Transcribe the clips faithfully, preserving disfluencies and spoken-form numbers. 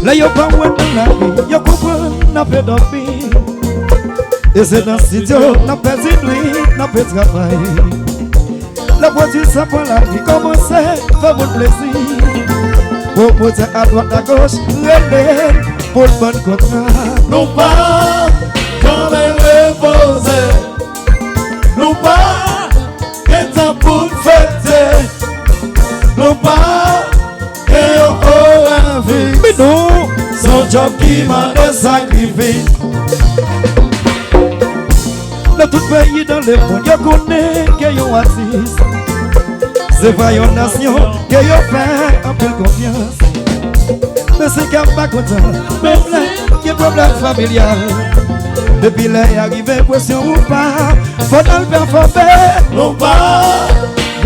Lè yo pa wè n nan lari, yo konprann n ape dòmi. E se nan estidyo n ap pèdi nwit, n ape travay. Lè pwodui sa pran lari, kòmanse fè moun plezi. Pwomotè adwat agoch rele n pou l ban n kontra. Nou pa janmen repoze. Nou pa gen tan pou n fete. Nou pa gen yon orè fiks. Bidon. Se yon djòb ki mande sakrifis. Nan tout peyi dan lemonn, yo konnen ke yon atis se pa yon nasyon ke yo fè anpil konfyans. Men se k ap pa kontan, menm lè gen pwoblèm familyal. Depi lè y a rive, presyon ou pa, fò n al pèfòme. Nou pa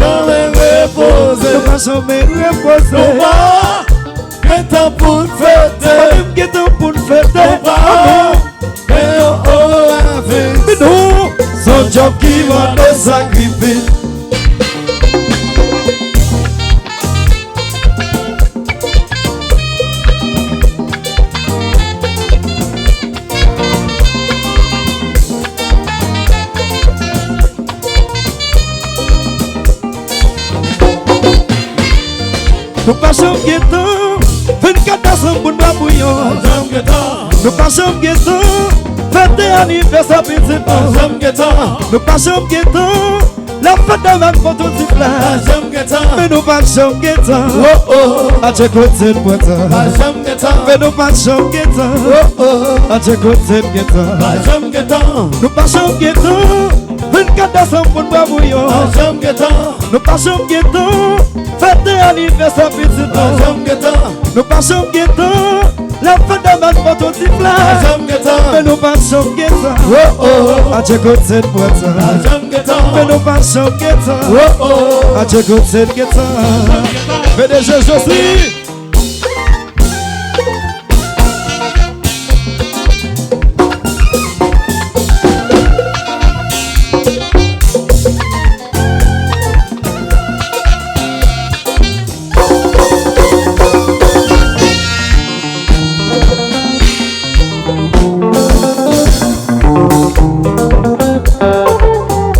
janmen repoze. Nou pa janmen repoze. Nou pa gen tan pou n fete. Pa menm gen tan pou n fete. Nou pa gen yon orè fiks. Bidon. Se yon djòb ki mande sakrifis. Nou pa janm gen tan, vennkat desanm pou n bwè bouyon. Pa janm gen tan. Nou pa janm gen tan, fete anivèsè pitit nou. Pa janm gen tan. Nou pa janm gen tan, lè fèt de vag pòtatif la. Pa janm gen tan. Men nou pa janm gen tan. Oh, oh. Adje kote n pran tan. Pa janm gen tan. Men nou pa janm gen tan. Oh, oh. Adje kote n gen tan. Pa janm gen tan. Nou pa janm gen tan. Vennkat desanm pou n bwè bouyon. Pa janm gen tan. Nou pa janm gen tan. Fete anivèsè pitit nou. Pa janm gen tan. Nou pa janm gen tan. Lè fèt de vag pòtatif la. Pa janm gen tan. Men nou pa janm gen tan. Oh, oh. Adje kote n pran tan. Pa janm gen tan. Men nou pa janm gen tan. Oh, oh. Adje kote n gen tan. P D G Josly.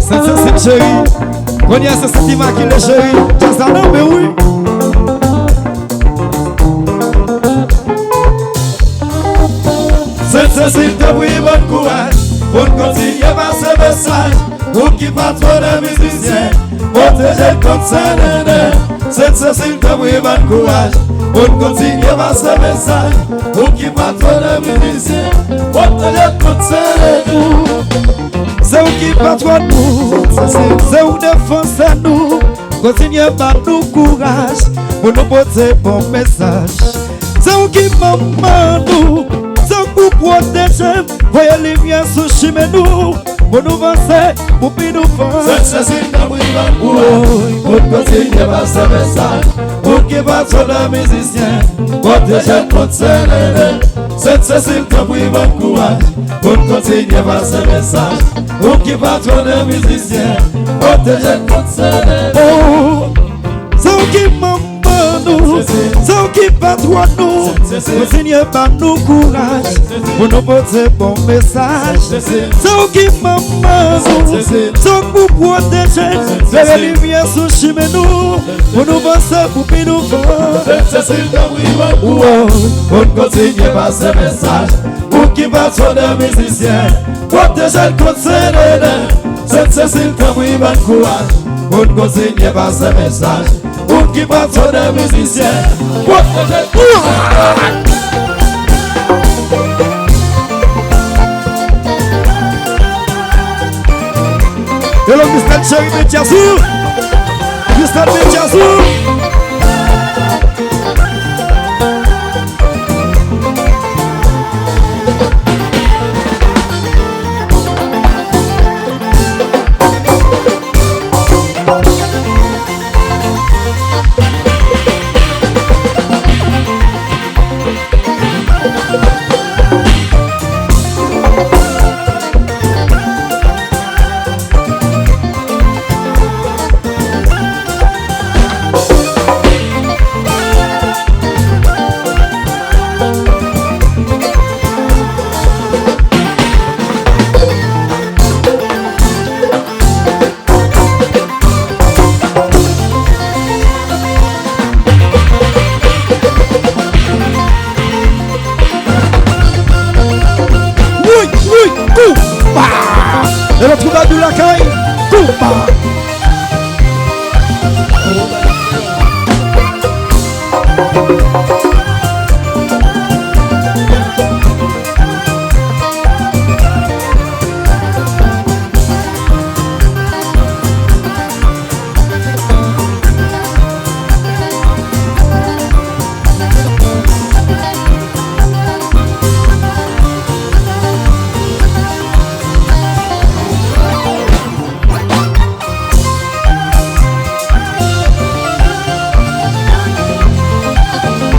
Sent Sesil cheri. Kounye a se Sent Imakile cheri. Djaz la nan men wi. Sent Sesil, tanpri, ban n kouraj pou n kontinye pase mesaj. Ou ki patwòn mizisyen, pwoteje n kont sènènè. Sent Sesil, tanpri, ban n kouraj pou n kontinye pase mesaj. Ou ki patwòn mizisyen, pwoteje n kont sènènè. Se ou ki patwòn nou, se ou defansè nou. Kontinye ban nou kouraj pou nou pote bon mesaj. Se ou ki manman nou, se ou pou pwoteje n, voye limyè sou chimen nou, pou nou vanse, pou pi douvan. Sent Sesil, tanpri, ban n kouraj pou n kontinye pase mesaj. Ou ki patwòn mizisyen, pwoteje n kont sènènè. Sent Sesil, tanpri, ban n kouraj pou n kontinye pase mesaj. Ou ki patwòn mizisyen, pwoteje n kont sènènè. Oh, se ou ki manman nou, se ou ki patwòn nou. Kontinye ban nou kouraj pou nou pote bon mesaj. Se ou ki manman nou, se ou pou pwoteje n, voye limyè sou chimen nou, pou nou vanse, pou pi douvan. Sent Sesil, tanpri, ban n kouraj pou n kontinye pase mesaj. Ou ki patwòn mizisyen, pwoteje n kont sènènè. Sent Sesil, tanpri, ban n kouraj pou n kontinye pase mesaj. Ou ki patwòn mizisyen, pwoteje n kont sènènè. Hello, Mister Jerry Mediazou. Mister Mediazou.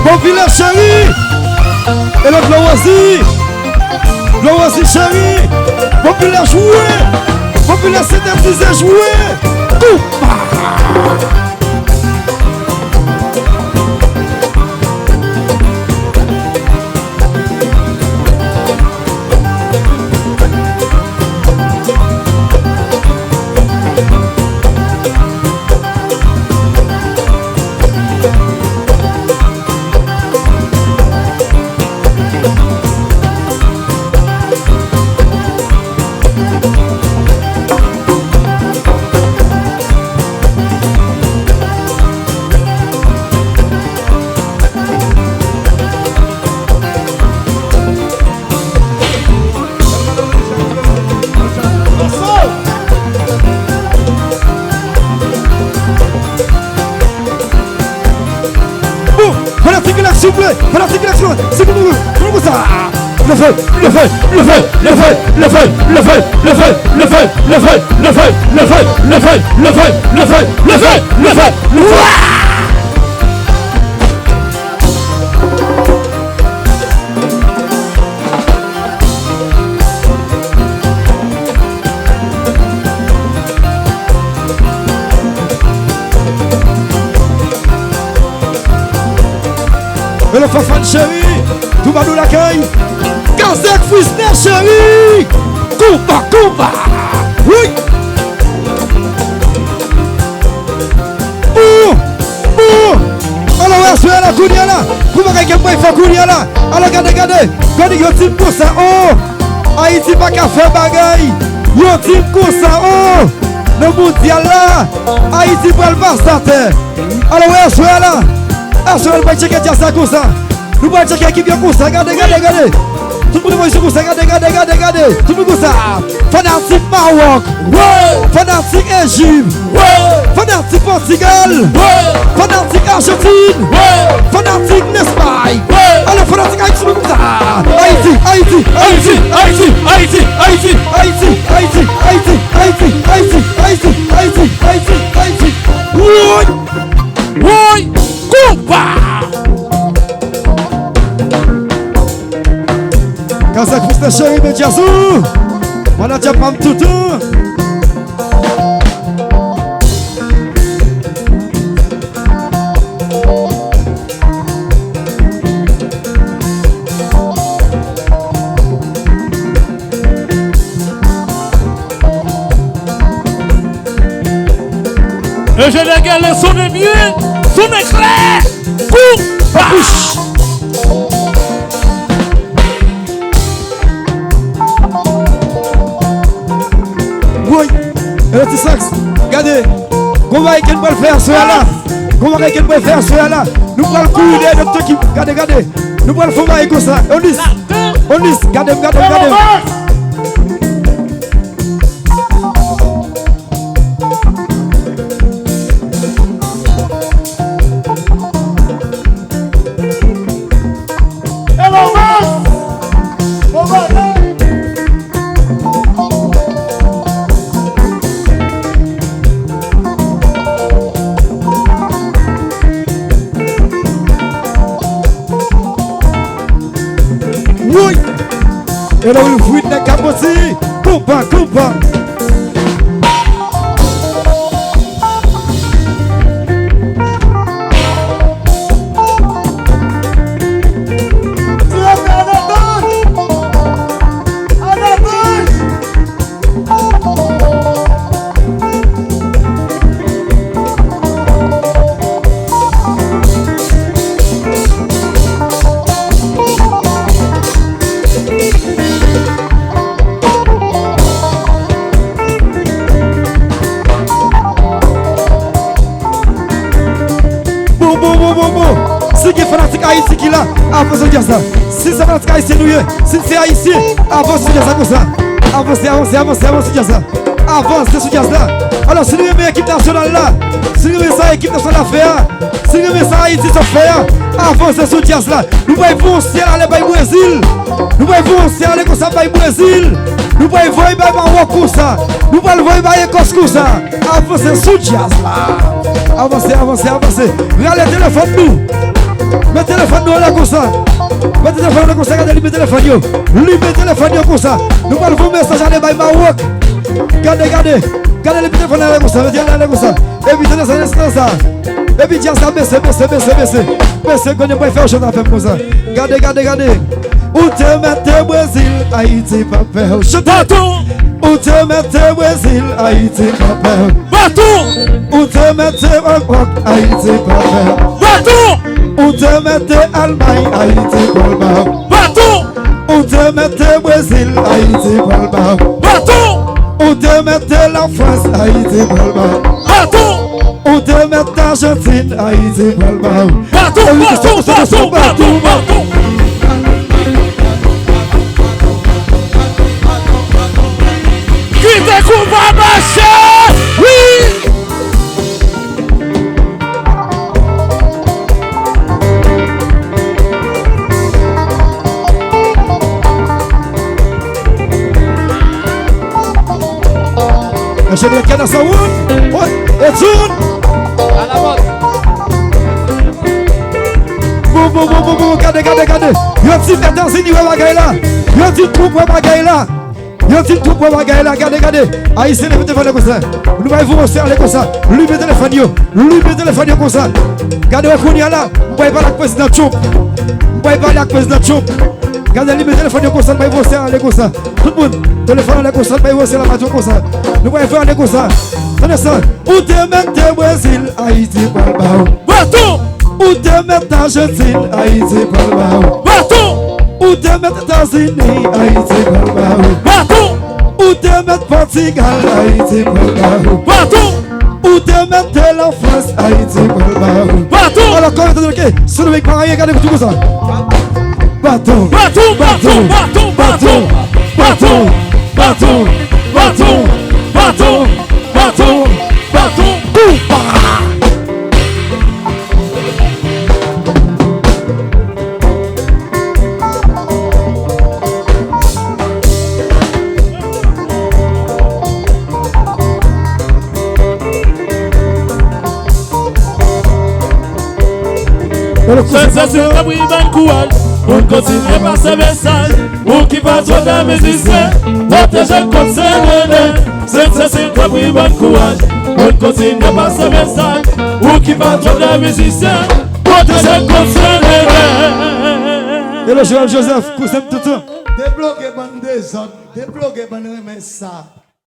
Popilè cheri, e lòt Lowozi, Lowozi cheri, Popilè jwe, Popilè sentetize jwe, koupa. Bon, fanatik Black, silvouplè, fanatik Black, silvouplè, silvouplè, konsa. Leve, leve, leve, leve, leve, leve, leve, leve, leve, leve, leve, leve, leve, leve, leve, leve, leve, leve, leve. Hello, Fafane cheri, Toubadou lakay, Kazèk Frisnè cheri, konba, konba, wi. Bon, bon. Alò, wè, aswè a la, kounye a la. Kou bagay ke m pral fè kounye a la. Alò, gade, gade. Gade, yo di m konsa, oh. Ayiti pa ka fè bagay. Yo di m konsa, oh. Nan mondyal la, Ayiti pral pase atè. Alò, wè, aswè a la. Aswè a, nou pral tcheke djaz la konsa. Nou pral tcheke ekip yo konsa. Gade, gade, gade. Tout moun voye sou konsa, gade, gade, gade, gade. Tout moun konsa. Fanatik Mawòk. Wè! Fanatik Ejip. Wè! Fanatik Pòtigal. Wè! Fanatik Ajantin. Wè! Fanatik Lespay. Wè! Alò, fanatik Ayiti, tout moun konsa. Ayiti, Ayiti, Ayiti. Ayiti, Ayiti, Ayiti. Ayiti, Ayiti, Ayiti, Ayiti, Ayiti, Ayiti, Ayiti, Ayiti, Ayiti. Woy! Woy! Konba! Kazèk Frisnè cheri, men djaz ou. Manager pa m toutou. Enjenyè Gèlè, sonnen byen, sonnen klè. Kou! Papouch! Woy! E ti saks, gade. Gon bagay ke n pral fè aswè a la. Gon bagay ke n pral fè aswè a la. Nou pral kouri dèyè nòt ekip. Gade, gade. Nou pral fè yon bagay konsa. Onis. Onis, gade m, gade m, gade m. Elon Musk! Bon bagay! Woy! Elon Musk, nèg Kapoti! Konpa, konpa! Bon, bon, bon, bon, bon. Si gen fanatik Ayiti ki la, avanse sou djaz la. Si se fanatik ayisyen nou ye, si se ayisyen, avanse sou djaz la konsa. Avanse, avanse, avanse, avanse sou djaz la. Avanse sou djaz la. Alò, si nou renmen ekip nasyonal la, si nou renmen sa ekip nasyonal la fè a, si nou renmen sa Ayiti sa fè a, avanse sou djaz la. Nou pral voye yon syèl ale bay Brezil. Nou pral voye yon syèl ale konsa bay Brezil. Nou pral voye bay Mawòk konsa. Nou pral voye bay Ekòs konsa. Avanse sou djaz la. Avanse, avanse, avanse. Rale telefòn nou. Met telefòn nou anlè konsa. Met telefòn nou konsa, gade limen telefòn yo. Limen telefòn yo konsa. Nou pral voye mesaj ale bay Mawòk. Gade, gade. Gade limen telefòn anlè konsa. Mete anlè konsa. Epi tande sa, tande sa. Epi djaz la bese, bese, bese, bese. Bese, konnen mwen fè w chante avè m konsa. Gade, gade, gade. Ou te mèt te Brezil, Ayiti pa pè w. Chante. Baton. Ou te mèt te Brezil, Ayiti pa pè w. Baton. Ou te mèt te Mawòk, Ayiti pa pè w. Baton. Ou te mèt te Almay, Ayiti pral ba w. Baton. Ou te mèt te Brezil, Ayiti pral ba w. Baton. Ou te mèt te Lafrans, Ayiti pral ba w. Baton. Ou te mèt Ajantin, Ayiti pral ba w. Baton, baton, baton, baton, baton. Kite kou pa mache. Wi. Enjenyè Kèna Sawoun. Wi, Edson. Bon, bon, bon, bon, bon, gade, gade, gade. Yon ti Etazini wè bagay la. Yon ti twoup wè bagay la. Yon ti twoup wè bagay la. Gade, gade. Ayisyen leve telefòn yo konsa. Nou bay voye ale konsa. Limen telefòn yo. Limen telefòn yo konsa. Gade wè kounye a la. M bay pale ak prezidan Trump. M bay pale ak prezidan Trump. Gade limen telefòn yo konsa. M bay voye ale konsa. Tout moun, telefòn anlè konsa, bay voye la, baton konsa. Nou pral fè ale konsa. Tande sa. Ou te mèt te Brezil, Ayiti pral ba w. Baton! Ou te mèt Ajantin, Ayiti pral ba w. Baton! Ou te mèt Etazini, Ayiti pral ba w. Baton! Ou te mèt Pòtigal, Ayiti pral ba w. Baton! Ou te mèt te Lafrans, Ayiti pral ba w. Baton! Alò, kòman tande, oke? Sou nou pa anyen, gade tou konsa. Baton! Baton, baton, baton, baton, baton, baton, baton, baton, baton, baton, koupa! Sèn Sesil, tanpri, ban kouraj. Moun kontinye pase mesaj. Ou ki patwon de mizisyen, pwoteje kont Sen Rene. Sèn Sesil, tanpri, ban kouraj. Moun kontinye pase mesaj. Ou ki patwon de mizisyen, pwoteje kont Sen Rene. Hello, Joël Joseph, kouzen m toutan. Debloge bann dezòd, debloge bann renmen sa.